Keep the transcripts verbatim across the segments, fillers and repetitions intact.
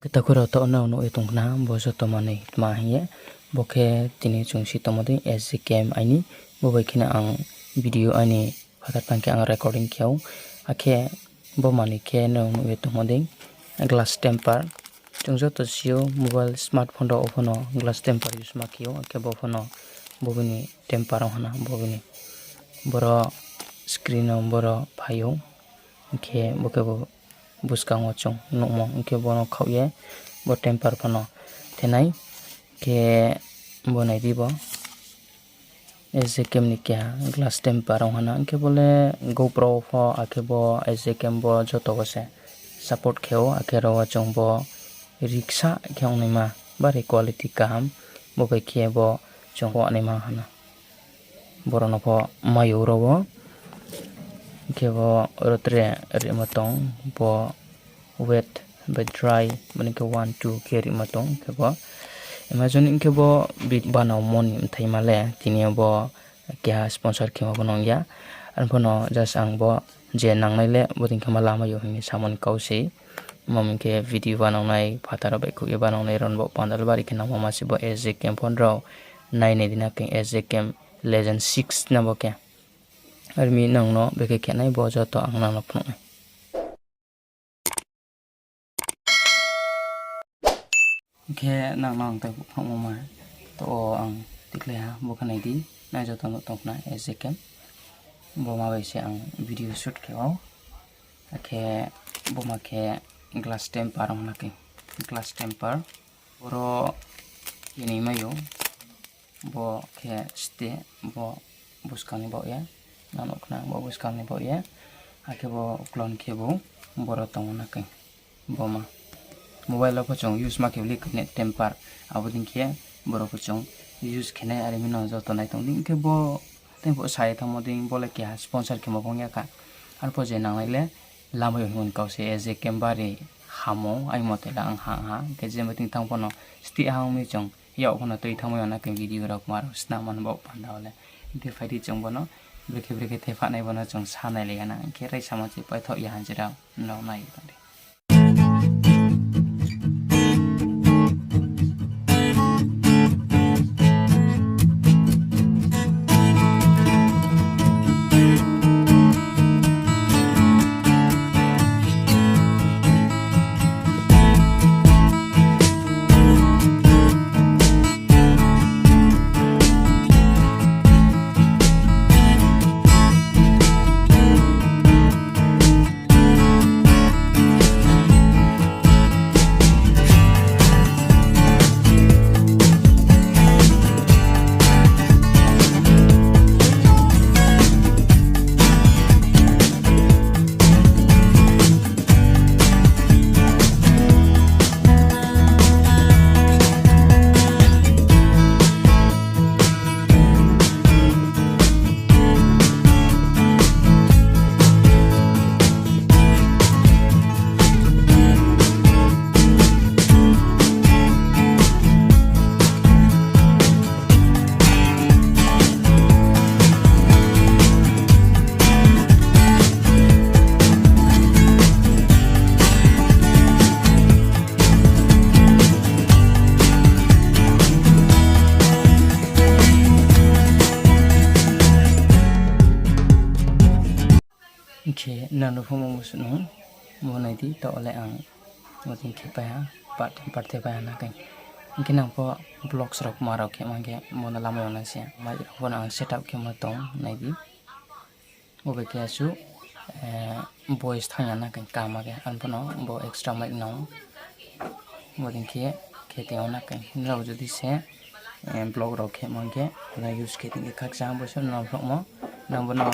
Khe takhu rao, taoh nrao nuh ye tong khna, bo joto manoi tma hing ye. Bo khe tini chung si tongmo dei S J cam aini, bo bai kheno ang video aini phathar tang khe ang recording khe ou. Akhe bo manoi khe nrao nuh ye tongmo dei glass temper. Chung joto si ou, mobile, smartphone rao wo pho no glass temper use ma khe ou, akhe bo pho no bo bini temper ong ha na, bo bini. Boro screen no boro phai ou, hing khe bo khe bo buskang wo chung nuhmo, hing khe bo no khaoh ye bo temper pho no thenai. Khe bo nai di bo S J cam ni keha glass temper ong ha na, hing khe bo le GoPro wo pho, akhe bo S J cam bo joto wo se support khe ou, akhe ro wo chung bo riksa khe ongnaima, bari quality kaham, bo bai khe bo chung wanaima ha na. Boro no pho mai ou ro wo. Hing khe bo ro tre rima tong, bo wet bai dry, mani khe one two khe rima tong, hing khe bo Amazon hing khe bo banaomo ni mthaima le tini yo bo keha sponsor khemo pho nung ya. Arphuh no just ang bo je nangnai le bo dei khe ma lamai ou hing ye samo ni kau sei. Omo hing khe video banaonai phathar rao baihkhouh ye banaonai rao no bo panda le bari khe nangmo ma se bo S J cam phone rao nainai di na khe S J cam Legend six na bo khe. Armi nang no bekhe khe nai bo joto ang nang no phnuh nai. Khe nang no ang tei phnuhmo ma, to ang tikhlai ha, bo khe nai di, nai joto no tong khna S J cam. Bo ma bai se ang video shoot khe ou. Akhe bo ma khe glass temper ong na khe, glass temper. Boro khe ni mai ou. Bo khe steh, bo buskang ni baoh ye, nang nuh khna bo buskang ni baoh ye, akhe bo uklon khe bo, boro tong ou na khe, bo ma. Mobile wo pho chung use ma khe uli khe net temper, abo dei khe boro pho chung use khe nai, are mi no joto nai tong di, hing khe bo tei pho sa ye thanngmo dei, bo le keha sponsor khemo phung ya kha. Arphuh je nangnai le lamai ou hingmo ni kau se, S J cam bari hamo, aini mote le ang ha ha, hing khe je meeting thanng pho no steh ha ong mi chung, yak pho no tui thanngmai ya na khe video rao kma rao snam mani bo panda wo le. Hing khe phai di chung bo no brekhe brekhe thephahnai bo no chung sa nai le ya na, hing khe raisa ma chi paithoh ya ha je rao nrao nai tong di. Hing khe nang no pho mo musu nung, bo nai di, taoh le ang bo dei khe pai ha, part time part time pai ha na khe. Hing khe nang pho vlogs rao kma rao khe man khe, bo no lamai ya na se, mic rao pho no ang setup khe ma tong, nai di. Bo bai khe asuh, voice thanng ya na khe, kama khe, ang pho no bo extra mic nang. Bo dei khe, khe tong ya na khe, nrao jodi se, vlog rao khe man khe, bo no use khe tong khe khakchang, bo se nang vlog mo, nang bo no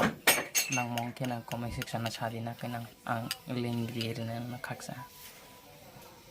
nangmo khe nang comment section no sa di na khe nang, ang link ri ri nai no khakchang.